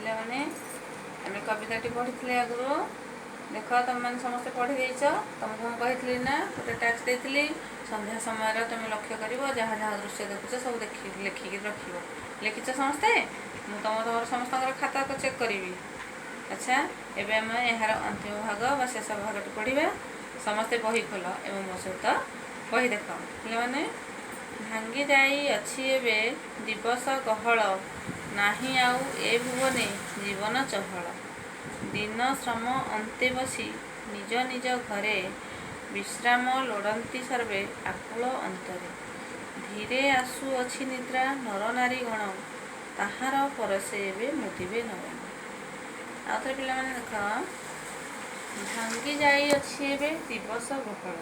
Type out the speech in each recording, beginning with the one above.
ପିଲାମାନେ, ଆମେ କବିତାଟି ପଢ଼ିଥିଲେ ଆଗରୁ। ଦେଖ, ତୁମେମାନେ ସମସ୍ତେ ପଢ଼ି ଦେଇଛ। ତୁମକୁ ମୁଁ କହିଥିଲି ନା, ଗୋଟେ ଟାସ୍କ ଦେଇଥିଲି, ସନ୍ଧ୍ୟା ସମୟରେ ତୁମେ ଲକ୍ଷ୍ୟ କରିବ, ଯାହା ଯାହା ଦୃଶ୍ୟ ଦେଖୁଛ ସବୁ ଦେଖି ଲେଖିକି ରଖିବ। ଲେଖିଛ ସମସ୍ତେ? ମୁଁ ତମର ସମସ୍ତଙ୍କର ଖାତାକୁ ଚେକ୍ କରିବି। ଆଚ୍ଛା, ଏବେ ଆମେ ଏହାର ଅନ୍ତିମ ଭାଗ ବା ଶେଷ ଭାଗଟି ପଢ଼ିବା। ସମସ୍ତେ ବହି ଖୋଲ ଏବଂ ମୋ ସହିତ ବହି ଦେଖ। ପିଲାମାନେ, ଭାଙ୍ଗି ଯାଇଅଛି ଏବେ ଦିବସ ଗହଳ, ନାହିଁ ଆଉ ଏ ଭୁବନେ ଜୀବନ ଚହଳ। ଦିନ ଶ୍ରମ ଅନ୍ତେ ବସି ନିଜ ନିଜ ଘରେ, ବିଶ୍ରାମ ଲୋଡ଼ନ୍ତି ସର୍ବେ ଆକୁଳ ଅନ୍ତରେ। ଧୀରେ ଆସୁଅଛି ନିଦ୍ରା ନର ନାରୀଗଣ, ତାହାର ପରଶେ ଏବେ ମୁଦିବେ ନୟନ। ଆଉ ଥରେ ପିଲାମାନେ ଦେଖ, ଭାଙ୍ଗି ଯାଇଅଛି ଏବେ ଦିବସ ଗହଳ,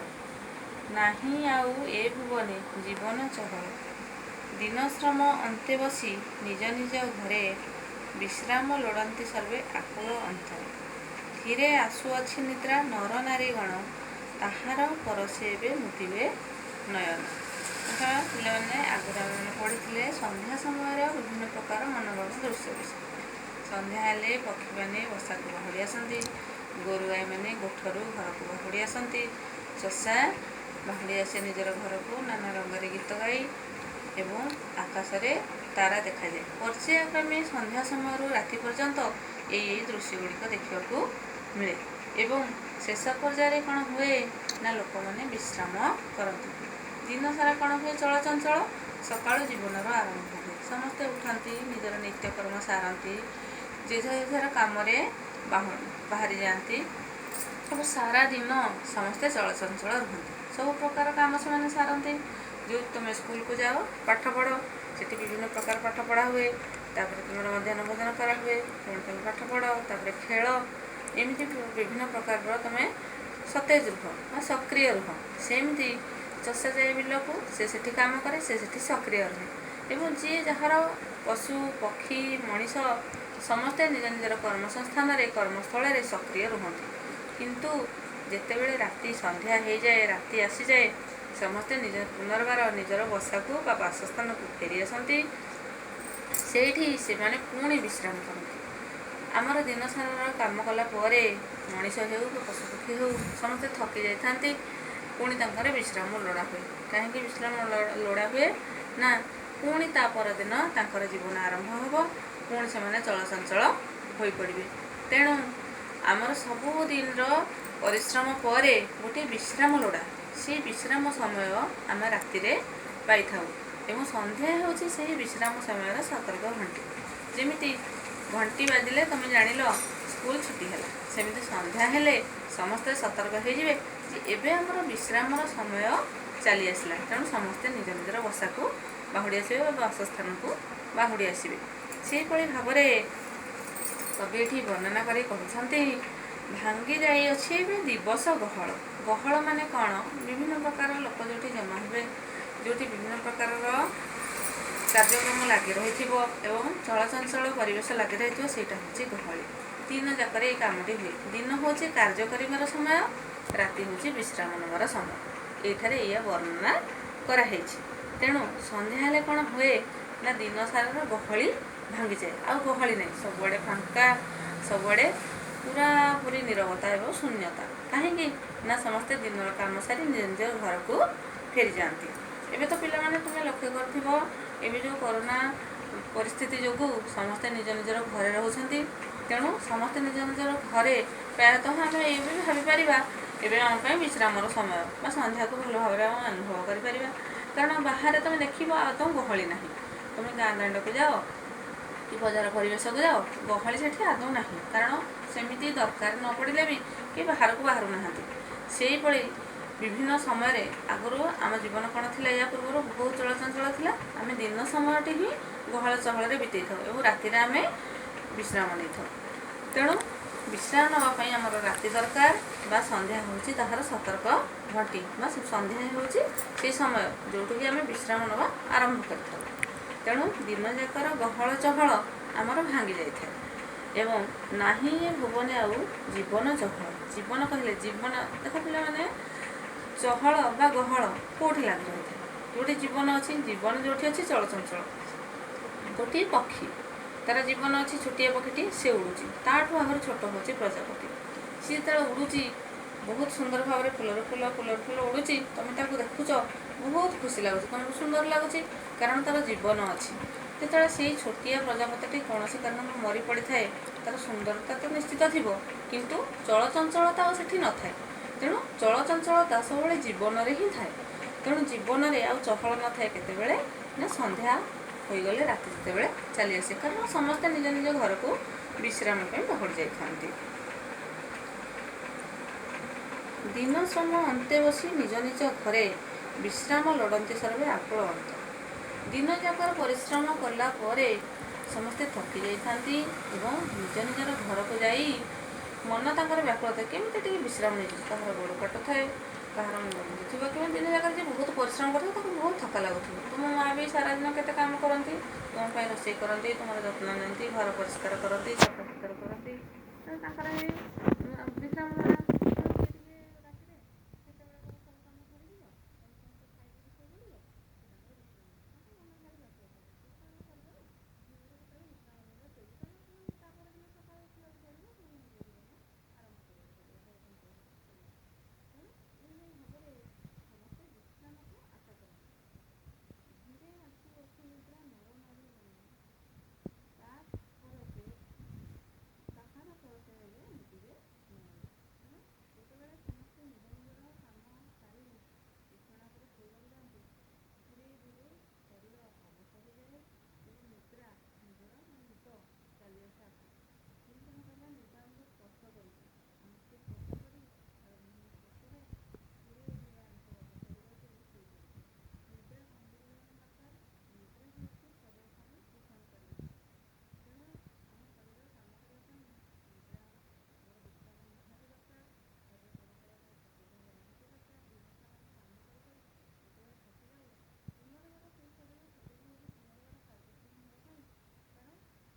ନାହିଁ ଆଉ ଏ ଭୁବନେ ଜୀବନ ଚହଳ। ଦିନ ଶ୍ରମ ଅନ୍ତେ ବସି ନିଜ ନିଜ ଘରେ, ବିଶ୍ରାମ ଲୋଡ଼ନ୍ତି ସର୍ବେ ଆକୁଳ ଅନ୍ତରେ। ଧୀରେ ଆସୁଅଛି ନିଦ୍ରା ନର ନାରୀଗଣ, ତାହାର ପରଶେ ଏବେ ମୁଦିବେ ନୟନ। ଦେଖ ପିଲାମାନେ, ଆଗରୁ ଆମେମାନେ ପଢ଼ିଥିଲେ ସନ୍ଧ୍ୟା ସମୟର ବିଭିନ୍ନ ପ୍ରକାର ମନୋରମ ଦୃଶ୍ୟ ବିଷୟ। ସନ୍ଧ୍ୟା ହେଲେ ପକ୍ଷୀମାନେ ବସାକୁ ବାହୁଡ଼ି ଆସନ୍ତି, ଗୋରୁ ଗାଈମାନେ ଗୋଠରୁ ଘରକୁ ବାହୁଡ଼ି ଆସନ୍ତି, ଚଷା ବାହୁଡ଼ି ଆସେ ନିଜର ଘରକୁ ନାନା ରଙ୍ଗରେ ଗୀତ ଗାଇ, ଏବଂ ଆକାଶରେ ତାରା ଦେଖାଯାଏ। ପର୍ଯ୍ୟାୟକ୍ରମେ ସନ୍ଧ୍ୟା ସମୟରୁ ରାତି ପର୍ଯ୍ୟନ୍ତ ଏଇ ଏଇ ଦୃଶ୍ୟ ଗୁଡ଼ିକ ଦେଖିବାକୁ ମିଳେ। ଏବଂ ଶେଷ ପର୍ଯ୍ୟାୟରେ କ'ଣ ହୁଏ ନା, ଲୋକମାନେ ବିଶ୍ରାମ କରନ୍ତି। ଦିନ ସାରା କ'ଣ ହୁଏ? ଚଳଚଞ୍ଚଳ। ସକାଳୁ ଜୀବନର ଆରମ୍ଭ ହୁଏ, ସମସ୍ତେ ଉଠନ୍ତି, ନିଜର ନିତ୍ୟକର୍ମ ସାରନ୍ତି, ଯେଝା ଯେଝାର କାମରେ ବାହାରି ଯାଆନ୍ତି ଏବଂ ସାରା ଦିନ ସମସ୍ତେ ଚଳଚଞ୍ଚଳ ରୁହନ୍ତି। ସବୁ ପ୍ରକାର କାମ ସେମାନେ ସାରନ୍ତି। ଯେଉଁ ତୁମେ ସ୍କୁଲକୁ ଯାଅ, ପାଠ ପଢ଼, ସେଠି ବିଭିନ୍ନ ପ୍ରକାର ପାଠ ପଢ଼ା ହୁଏ। ତାପରେ ତୁମର ମଧ୍ୟାହ୍ନ ଭୋଜନ କରାହୁଏ, ପୁଣି ତୁମେ ପାଠ ପଢ଼, ତାପରେ ଖେଳ, ଏମିତି ବିଭିନ୍ନ ପ୍ରକାରର ତୁମେ ସତେଜ ରୁହ ବା ସକ୍ରିୟ ରୁହ। ସେମିତି ଚଷା ଯାଏ ବିଲକୁ, ସେ ସେଠି କାମ କରେ, ସେ ସେଠି ସକ୍ରିୟ ରୁହେ। ଏବଂ ଯିଏ ଯାହାର ପଶୁ ପକ୍ଷୀ ମଣିଷ ସମସ୍ତେ ନିଜ ନିଜର କର୍ମସଂସ୍ଥାନରେ କର୍ମସ୍ଥଳରେ ସକ୍ରିୟ ରୁହନ୍ତି। କିନ୍ତୁ ଯେତେବେଳେ ରାତି ସନ୍ଧ୍ୟା ହେଇଯାଏ, ରାତି ଆସିଯାଏ, ସମସ୍ତେ ନିଜ ପୁନର୍ବାର ନିଜର ବସାକୁ ବା ବାସସ୍ଥାନକୁ ଫେରି ଆସନ୍ତି। ସେଇଠି ସେମାନେ ପୁଣି ବିଶ୍ରାମ କରନ୍ତି। ଆମର ଦିନସାରାର କାମ କଲା ପରେ ମଣିଷ ହେଉ ବା ପଶୁପକ୍ଷୀ ହେଉ, ସମସ୍ତେ ଥକି ଯାଇଥାନ୍ତି। ପୁଣି ତାଙ୍କର ବିଶ୍ରାମ ଲୋଡ଼ା ହୁଏ। କାହିଁକି ବିଶ୍ରାମ ଲୋଡ଼ା ହୁଏ ନା, ପୁଣି ତା ପରଦିନ ତାଙ୍କର ଜୀବନ ଆରମ୍ଭ ହେବ, ପୁଣି ସେମାନେ ଚଳଚଞ୍ଚଳ ହୋଇପଡ଼ିବେ। ତେଣୁ ଆମର ସବୁଦିନର ପରିଶ୍ରମ ପରେ ଗୋଟିଏ ବିଶ୍ରାମ ଲୋଡ଼ା। ସେଇ ବିଶ୍ରାମ ସମୟ ଆମେ ରାତିରେ ପାଇଥାଉ ଏବଂ ସନ୍ଧ୍ୟା ହେଉଛି ସେହି ବିଶ୍ରାମ ସମୟର ସତର୍କ ଘଣ୍ଟି। ଯେମିତି ଘଣ୍ଟି ବାଜିଲେ ତୁମେ ଜାଣିଲ ସ୍କୁଲ ଛୁଟି ହେଲା, ସେମିତି ସନ୍ଧ୍ୟା ହେଲେ ସମସ୍ତେ ସତର୍କ ହେଇଯିବେ ଯେ ଏବେ ଆମର ବିଶ୍ରାମର ସମୟ ଚାଲି ଆସିଲା। ତେଣୁ ସମସ୍ତେ ନିଜ ନିଜର ବସାକୁ ବାହୁଡ଼ି ଆସିବେ ବା ବାସସ୍ଥାନକୁ ବାହୁଡ଼ି ଆସିବେ। ସେହିଭଳି ଭାବରେ କବି ଏଠି ବର୍ଣ୍ଣନା କରି କହୁଛନ୍ତି, ଭାଙ୍ଗି ଯାଇଅଛି ଏବେ ଦିବସ ଗହଳ। ଗହଳ ମାନେ କ'ଣ? ବିଭିନ୍ନ ପ୍ରକାର ଲୋକ ଯେଉଁଠି ଜମା ହେବେ, ଯେଉଁଠି ବିଭିନ୍ନ ପ୍ରକାରର କାର୍ଯ୍ୟକ୍ରମ ଲାଗି ରହିଥିବ ଏବଂ ଚଳଚଞ୍ଚଳ ପରିବେଶ ଲାଗି ରହିଥିବ, ସେଇଟା ହେଉଛି ଗହଳି। ଦିନ ଯାକରେ ଏଇ କାମଟି ହୁଏ। ଦିନ ହେଉଛି କାର୍ଯ୍ୟ କରିବାର ସମୟ, ରାତି ହେଉଛି ବିଶ୍ରାମ ନେବାର ସମୟ। ଏଇଠାରେ ଏଇଆ ବର୍ଣ୍ଣନା କରାହେଇଛି। ତେଣୁ ସନ୍ଧ୍ୟା ହେଲେ କ'ଣ ହୁଏ ନା, ଦିନ ସାରାର ଗହଳି ଭାଙ୍ଗିଯାଏ, ଆଉ ଗହଳି ନାହିଁ, ସବୁଆଡ଼େ ଫାଙ୍କା, ସବୁଆଡ଼େ ପୁରାପୁରି ନିରବତା ଏବଂ ଶୂନ୍ୟତା। କାହିଁକି ନା, ସମସ୍ତେ ଦିନର କାମ ସାରି ନିଜ ନିଜ ଘରକୁ ଫେରିଯାଆନ୍ତି। ଏବେ ତ ପିଲାମାନେ ତୁମେ ଲକ୍ଷ୍ୟ କରିଥିବ, ଏବେ ଯେଉଁ କରୋନା ପରିସ୍ଥିତି ଯୋଗୁଁ ସମସ୍ତେ ନିଜ ନିଜର ଘରେ ରହୁଛନ୍ତି। ତେଣୁ ସମସ୍ତେ ନିଜ ନିଜର ଘରେ ପ୍ରାୟତଃ ଆମେ ଏଇ ବି ଭାବିପାରିବା, ଏବେ ଆମ ପାଇଁ ବିଶ୍ରାମର ସମୟ ବା ସନ୍ଧ୍ୟାକୁ ଭଲ ଭାବରେ ଆମେ ଅନୁଭବ କରିପାରିବା। କାରଣ ବାହାରେ ତୁମେ ଦେଖିବ ଆଦୌ ଗହଳି ନାହିଁ। ତୁମେ ଗାଁ ଦାଣ୍ଡକୁ ଯାଅ କି ବଜାର ପରିବେଶକୁ ଯାଅ, ଗହଳି ସେଠି ଆଦୌ ନାହିଁ। କାରଣ ସେମିତି ଦରକାର ନ ପଡ଼ିଲେ ବି କି ବାହାରକୁ ବାହାରୁ ନାହାନ୍ତି। ସେଇଭଳି ବିଭିନ୍ନ ସମୟରେ ଆଗରୁ ଆମ ଜୀବନ କ'ଣ ଥିଲା? ୟା ପୂର୍ବରୁ ବହୁତ ଚଳଚଞ୍ଚଳ ଥିଲା। ଆମେ ଦିନ ସମୟଟି ହିଁ ଗହଳ ଚହଳରେ ବିତେଇଥାଉ ଏବଂ ରାତିରେ ଆମେ ବିଶ୍ରାମ ନେଇଥାଉ। ତେଣୁ ବିଶ୍ରାମ ନେବା ପାଇଁ ଆମର ରାତି ଦରକାର ବା ସନ୍ଧ୍ୟା ହେଉଛି ତାହାର ସତର୍କ ଘଣ୍ଟି ବା ସନ୍ଧ୍ୟା ହେଉଛି ସେଇ ସମୟ ଯେଉଁଠିକି ଆମେ ବିଶ୍ରାମ ନେବା ଆରମ୍ଭ କରିଥାଉ। ତେଣୁ ଦିନଯାକର ଗହଳ ଚହଳ ଆମର ଭାଙ୍ଗି ଯାଇଥାଏ ଏବଂ ନାହିଁ ଏ ଭୁବନେ ଆଉ ଜୀବନ ଚହଳ। ଜୀବନ କହିଲେ ଜୀବନ, ଦେଖ ପିଲାମାନେ, ଚହଳ ବା ଗହଳ କେଉଁଠି ଲାଗି ରହିଥାଏ? ଯେଉଁଠି ଜୀବନ ଅଛି। ଜୀବନ ଯେଉଁଠି ଅଛି ଚଳଚଞ୍ଚଳ। ଗୋଟିଏ ପକ୍ଷୀ, ତାର ଜୀବନ ଅଛି, ଛୋଟିଆ ପକ୍ଷୀଟି ସେ ଉଡ଼ୁଛି। ତାଠୁ ଆହୁରି ଛୋଟ ହେଉଛି ପ୍ରଜାପତି। ସିଏ ଯେତେବେଳେ ଉଡ଼ୁଛି ବହୁତ ସୁନ୍ଦର ଭାବରେ ଫୁଲରୁ ଫୁଲ, ଫୁଲରୁ ଫୁଲ ଉଡ଼ୁଛି, ତୁମେ ତାକୁ ଦେଖୁଛ, ବହୁତ ଖୁସି ଲାଗୁଛି, ତୁମକୁ ସୁନ୍ଦର ଲାଗୁଛି, କାରଣ ତାର ଜୀବନ ଅଛି। ଯେତେବେଳେ ସେଇ ଛୋଟିଆ ପ୍ରଜାପତିଟି କୌଣସି କାରଣରୁ ମରି ପଡ଼ିଥାଏ, ତାର ସୁନ୍ଦରତା ତ ନିଶ୍ଚିତ ଥିବ, କିନ୍ତୁ ଚଳଚଞ୍ଚଳତା ଆଉ ସେଠି ନଥାଏ। ତେଣୁ ଚଳଚଞ୍ଚଳତା ସବୁବେଳେ ଜୀବନରେ ହିଁ ଥାଏ। ତେଣୁ ଜୀବନରେ ଆଉ ଚହଳ ନଥାଏ କେତେବେଳେ ନା ସନ୍ଧ୍ୟା ହୋଇଗଲେ, ରାତି ଯେତେବେଳେ ଚାଲି ଆସେ, କାରଣ ସମସ୍ତେ ନିଜ ନିଜ ଘରକୁ ବିଶ୍ରାମ ପାଇଁ ବାହୁଡ଼ି ଯାଇଥାନ୍ତି। ଦିନ ଶ୍ରମ ଅନ୍ତେ ବସି ନିଜ ନିଜ ଘରେ ବିଶ୍ରାମ ଲୋଡ଼ନ୍ତି ସର୍ବେ ଆକୁଳ ଅନ୍ତ। ଦିନ ଯାକର ପରିଶ୍ରମ କଲା ପରେ ସମସ୍ତେ ଥକି ଯାଇଥାନ୍ତି ଏବଂ ନିଜ ନିଜର ଘରକୁ ଯାଇ ମନ ତାଙ୍କର ବ୍ୟାକୁଳ ଥାଏ, କେମିତି ଟିକେ ବିଶ୍ରାମ ନେଇଯିବ। କାହାର ଗୋଡ଼ କାଟୁଥାଏ, କାହାର ମୁଣ୍ଡ ବିନ୍ଧୁଥିବ, କିମ୍ବା ଦିନ ଯାକରେ ଯିଏ ବହୁତ ପରିଶ୍ରମ କରିଥିବ ତାକୁ ବହୁତ ଥକା ଲାଗୁଥିବ। ତୁମ ମା ବି ସାରାଦିନ କେତେ କାମ କରନ୍ତି, ତୁମ ପାଇଁ ରୋଷେଇ କରନ୍ତି, ତୁମର ଯତ୍ନ ନିଅନ୍ତି, ଘର ପରିଷ୍କାର କରନ୍ତି, ସଫାସୁତୁରା କରନ୍ତି। ତେଣୁ ତାଙ୍କର ବି ବିଶ୍ରାମ ଲୋଡ଼ା। ତେଣୁ ସେ ଟିକେ ରାତିରେ କେତେବେଳେ ସବୁ କାମ ସରିଯିବ, ତମେ ସମସ୍ତେ ଖାଇ ପିଇକି ଶୋଇପଡ଼ିବ, ସେ ତାଙ୍କର ବିଶ୍ରାମ ନେବେ। ତାଙ୍କ ମନ ଭାରି ବ୍ୟାକୁଳ ଥାଏ, କେତେ କାମ କରିକରି ଜୀବନରେ କେତେବେଳେ ବିଶ୍ରାମ ମିଳିବ ଶୋଇବୁ, କାରଣ ପୁଣି ତା ପରଦିନ ସକାଳୁ ଉଠିବାକୁ ପଡ଼ିବ, ପୁଣି ନିଜ ଜୀବନ ଆରମ୍ଭ କରିବାକୁ ପଡ଼ିବ, ସବୁ କାମ କରିବାକୁ ପଡ଼ିବ। ତେଣୁ ଏଇଭଳି ଭାବରେ ସମସ୍ତେ ବିଶ୍ରାମକୁ ଆଶା କରନ୍ତି। ଧୀରେ ଆସୁ ଅତି ନିଦ୍ରା ନର ନାରୀ ଗଣ, ତା ପରସେ ତାହାର ପରସେ ହେଲେ ମୁଦିବେ ନୟନ। ତେଣୁ ଯେତେବେଳେ ସମସ୍ତେ ନିଜ ନିଜର କାମ ସାରି ବିଛଣା ଉପରେ ଶୋଇବାକୁ ଯାଆନ୍ତି, ଧୀରେ ଧୀରେ ଶରୀର ଅବଶ ହୋଇଯାଏ ଏବଂ ନିଦ୍ରା ନିଜର ନିଦ ଚାଲି ଆସେ ଆଖିକୁ। ଯେମିତି ଆମେ କହିବା ନିଦ ଆମକୁ ସ୍ପର୍ଶ କରୁଛି, ଆମକୁ ସେ ସ୍ପର୍ଶ କରି ତାର ମୁହଁ ସ୍ପର୍ଶରେ ଧୀରେ ଧୀରେ ଆମେ ସବୁ ଅବଶ ହୋଇଯାଉଛୁ ଏବଂ ଶୋଇପଡ଼ୁଛୁ। ନିଦ୍ରା କାହିଁକି ଜୀବନରେ ଦରକାର? ନିଦ୍ରା ହେଉଛି ଶରୀର ପାଇଁ ପୋଷଣକାରୀ ଜିନିଷ। ତେଣୁ ଆମ ଶରୀର କାମ କରିବା ପାଇଁ ନିଦ୍ରା ଆମର ବିଶ୍ରାମ ନିହାତି ଦରକାର। ଶରୀର କାମ କରିବା ପାଇଁ ସତେଜ ହେବା ନିହାତି ଦରକାର। ଦିନ ସାରା ଆମେ କାମ କରି କରି ଯେତେବେଳେ ଥକି ଯାଉ, ପୁନର୍ବାର ସେଇ ଶରୀର ସତେଜ ହୋଇକି ପୁନର୍ବାର କାର୍ଯ୍ୟକ୍ଷମ ହେବା ପାଇଁ ତାର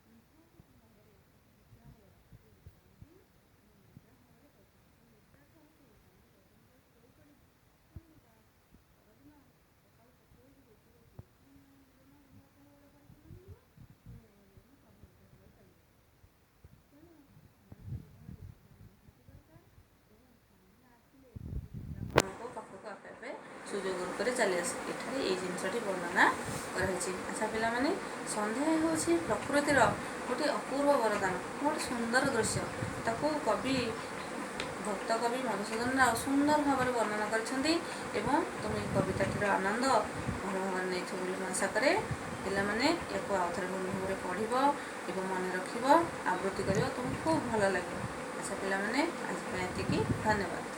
ନିହାତି ଭାବରେ ବିଶ୍ରାମ ଲୋଡ଼ା। ସେ ବିଶ୍ରାମଟି ଆମେ ନିଦ୍ରା ଭାବରେ ପାଇଥାଉ। ସେ ନିଦ୍ରାଠୁ ଆମେ ସେ ବିଶ୍ରାମଟି ପାଇଥାଉ। ଯେତେବେଳେ ଶୋଇପଡ଼ିବୁ, ପୁଣି ତା ପରଦିନ ସକାଳୁ ସତେଜ ହୋଇକି ଉଠିବୁ, ପୁଣି ଆମ ଜୀବନ ନୂତନ ଭାବରେ ପରିପୂର୍ଣ୍ଣ ହେଇଯିବ, ପୁଣି ଆମ ଜୀବନ ସ୍ୱାଭାବିକ ଭାବରେ ଚାଲିବ। ତେଣୁ ମଣିଷ ଜୀବନରେ ବିଶ୍ରାମ ନିହାତି ଦରକାର ଏବଂ ସନ୍ଧ୍ୟା ଆସିଲେ ସେ ବିଶ୍ରାମ ଆମକୁ ପାଖକୁ ଆପେ ଆପେ ସୁଯୋଗ ରୂପରେ ଚାଲି ଆସେ। ଏଠାରେ ଏଇ ଜିନିଷଟି ବର୍ଣ୍ଣନା କରାହେଇଛି। ଆଚ୍ଛା ପିଲାମାନେ, ସନ୍ଧ୍ୟା ହେଉଛି ପ୍ରକୃତିର ଗୋଟିଏ ଅପୂର୍ବ ବରଦାନ, ଗୋଟେ ସୁନ୍ଦର ଦୃଶ୍ୟ। ତାକୁ କବି ଭକ୍ତ କବି ମଧୁସୂଦନ ରାଓ ସୁନ୍ଦର ଭାବରେ ବର୍ଣ୍ଣନା କରିଛନ୍ତି ଏବଂ ତୁମେ ଏ କବିତାଟିର ଆନନ୍ଦ ଭଲ ଭାବରେ ନେଇଥିବ ବୋଲି ମୁଁ ଆଶା କରେ। ପିଲାମାନେ, ୟାକୁ ଆଉଥରେ ଭଲ ଭାବରେ ପଢ଼ିବ ଏବଂ ମନେ ରଖିବ, ଆବୃତ୍ତି କରିବ, ତୁମକୁ ଖୁବ୍ ଭଲ ଲାଗିବ। ଆଚ୍ଛା ପିଲାମାନେ, ଆଜି ପାଇଁ ଏତିକି, ଧନ୍ୟବାଦ।